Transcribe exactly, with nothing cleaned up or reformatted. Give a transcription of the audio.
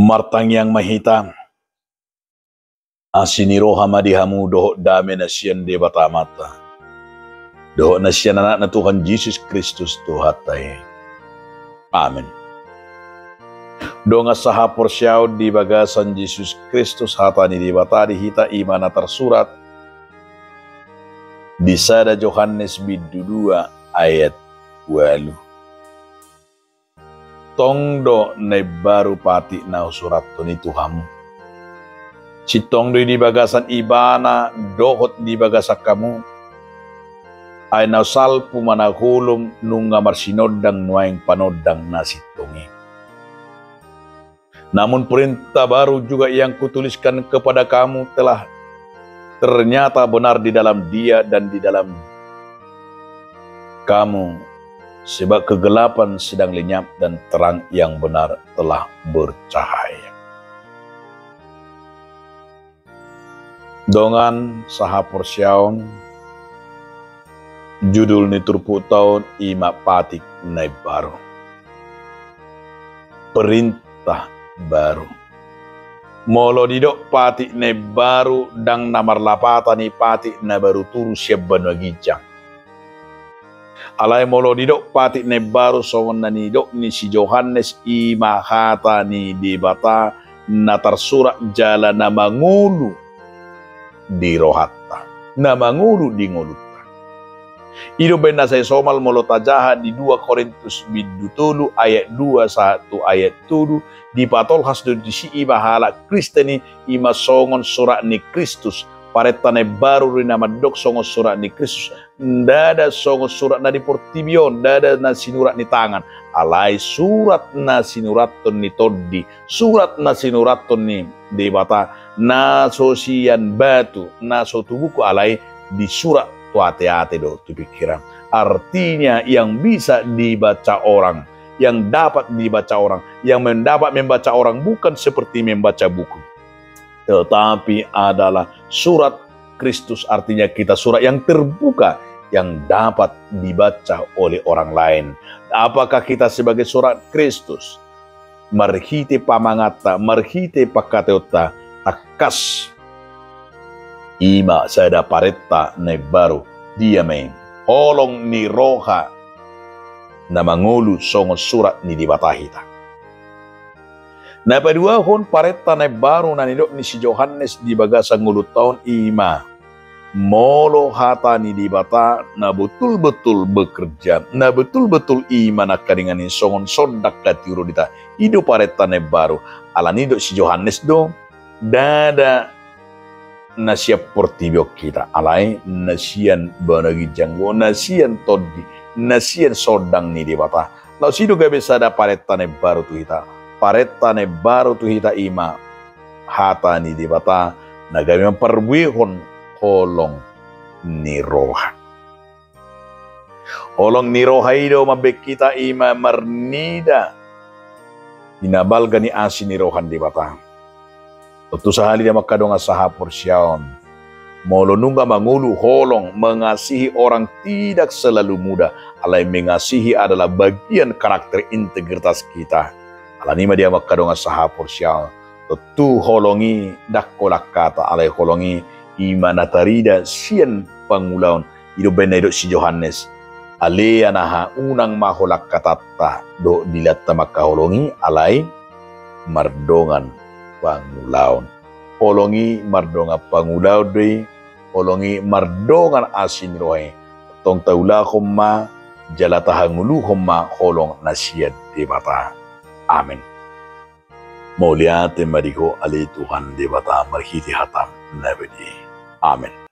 Martangiang ma hita. Asi ni roha ma di hamu dohot dame na sian Debata Amanta dohot na sian Anakna Tuhan Jesus Kristus Tuhanta i. Amen. Dongan sahaporseaon di bagasan Jesus Kristus, hata ni Debata di hita i ma na tarsurat di sada Johannes bindu dua ayat ualu. Tong do na imbaru patik na husurathon i tu hamu. Sintong do i di bagasan ibana dohot di bagasan hamu. Ai na salpu ma na holom nunga marsinondang nuaeng panondang na sintong i. Namun perintah baru juga yang kutuliskan kepada kamu telah ternyata benar di dalam dia dan di dalam kamu, sebab kegelapan sedang lenyap dan terang yang benar telah bercahaya. Dongan sahaporseaon, judul ni turpukta on i ma patik na imbaru. Perintah baru. Molo didok patik na imbaru, ndang na marlapatan i patik na baru turu sian banua ginjang. Alai molo didok patik na imbaru songon na nidok ni si Johannes, i ma hata ni Debata na tarsurat jala na mangolu di rohanta, na mangolu di ngolunta. I do umbaen na sai somal molo tajaha di dua Korintus bindu tolu ayat dua sahat tu ayat tolu, dipatolhas do disi i ma halak Kristen i, i ma songon surat ni Kristus. Parenta na imbaru do i na mandok songon surat ni Kristus, ndada songon surat na di portibi on, ndada na sinurat ni tangan, alai surat na sinurathon ni Tondi, surat na sinurathon ni Debata, na so sian batu, na so tu buku, alai disurat tu ateate dohot tu pingkiran. Artinya, yang bisa dibaca orang, yang dapat dibaca orang, yang mendapat membaca orang, bukan seperti membaca buku, tetapi adalah surat Kristus, artinya kita surat yang terbuka, yang dapat dibaca oleh orang lain. Apakah kita sebagai surat Kristus? Marhite pamanganta, marhite pangkataionta, tangkas i ma sada parenta na imbaru. Dia ma i? Holong ni roha na mangolu songon surat ni Debata hita. Na paduahon, parenta na imbaru na nidok ni si Johannes di bagasan ngolunta on i ma, molo hata ni Debata na betul-betul bekerja, na betul-betul i ma nangkaningan i songon sondang hatiuron di hita, i do parenta na imbaru. Ala nidok si Johannes do, ndada na sian portibi on hita, alai na sian banua ginjang do, na sian Tondi, na sian sondang ni Debata. Laos i do gabe sada parenta na imbaru tu hita. Parenta na imbaru tu hita i ma hata ni Debata na gabe mamparbuehon holong ni roha. Holong ni roha i do mambaen hita i ma marnida di na balga ni asi ni roha ni Debata. Tontu sahali di hamu angka dongan sahaporseaon, molo nunga mangolu holong, mengasihi orang tidak selalu mudah, alai mengasihi adalah bagian karakter integritas kita. Ala ni i ma di hamu angka dongan sahaporseaon, tontu holong i ndang holan hata, alai holong i i ma na tarida sian pangulaon. I do umbaen na nidok si Johannes, ale anaha, unang ma holan hatanta dohot dilanta mangkaholongi, alai mardongan pangulaon. Holong i mardongan pangulaon do i, holong i mardongan asi ni roha i. Tong taulahon ma jala tahangoluhon ma holong na sian Debata. Amen. Mauliate ma di Ho ale Tuhan Debata marhite hataM na badia i. Amen.